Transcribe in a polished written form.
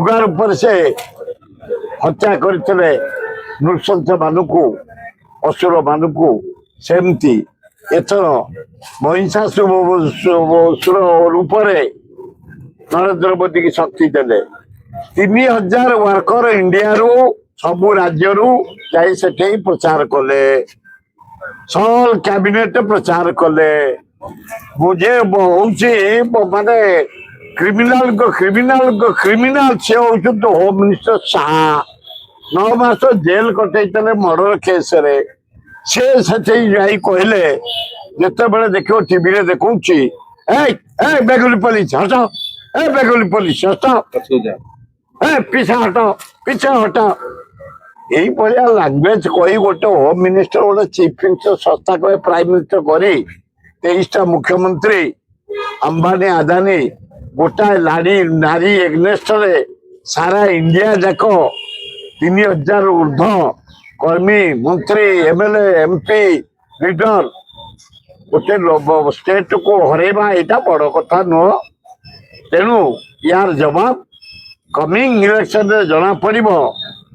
ଉପରେ ସେ ହତ୍ୟା କରିଥିଲେ ନୃଶଂସ ମାନଙ୍କୁ, ଅସୁର ମାନଙ୍କୁ, ସେମିତି ଏଥର ମହିଷାସୁର ରୂପରେ ନରେନ୍ଦ୍ର ମୋଦୀକି ଶକ୍ତି ଦେଲେ। 3000 ୱାର୍କର ଇଣ୍ଡିଆରୁ, ସବୁ ରାଜ୍ୟରୁ ଯାଇ ସେଠି ପ୍ରଚାର କଲେ। ଅଲ୍ କ୍ୟାବିନେଟ ପ୍ରଚାର କଲେ। ମୁଁ ଯେ ହଉଛି ମାନେ କ୍ରିମିନାଲଙ୍କ କ୍ରିମିନାଲ, ସେ ହଉଛନ୍ତି ହୋମ ମିନିଷ୍ଟର ଶାହା। 9 ମାସ ଜେଲ କଟେଇଥିଲେ ମର୍ଡର କେସରେ। ସେ ସେଠି ଯାଇ କହିଲେ, ଯେତେବେଳେ ଦେଖିବ ଟିଭିରେ ଦେଖଉଛି, "ଏଇ ଏ ବେଗୁଲି ପୋଲିସ ହଟ, ଏ ବେଗୁଲି ପୋଲିସ ହଟ, ଏ ପିଛା ହଟ, ପିଛା ହଟ।" ଏଇଭଳିଆ ଲାଙ୍ଗୁଏଜ କହି ଗୋଟେ ହୋମ ମିନିଷ୍ଟର, ଗୋଟେ ଚିଫ ମିନିଷ୍ଟର, ଶସ୍ତା କହେ ପ୍ରାଇମ ମିନିଷ୍ଟର କରି, 23ଟା ମୁଖ୍ୟମନ୍ତ୍ରୀ, ଅମ୍ବାନୀ, ଆଦାନୀ, ଗୋଟାଏ ନାରୀ ଏଗନେଷ୍ଟରେ ସାରା ଇଣ୍ଡିଆ ଯାକ 3000 ଉର୍ଦ୍ଧ୍ୱ କର୍ମୀ, ମନ୍ତ୍ରୀ, ଏମଏଲଏ, ଏମପି, ଲିଡର, ଗୋଟେ ଷ୍ଟେଟକୁ ହରେଇବା ଏଇଟା ବଡ କଥା ନୁହଁ। ତେଣୁ ୟାର ଜବାବ କମିଂ ଇଲେକ୍ସନରେ ଜଣା ପଡିବ।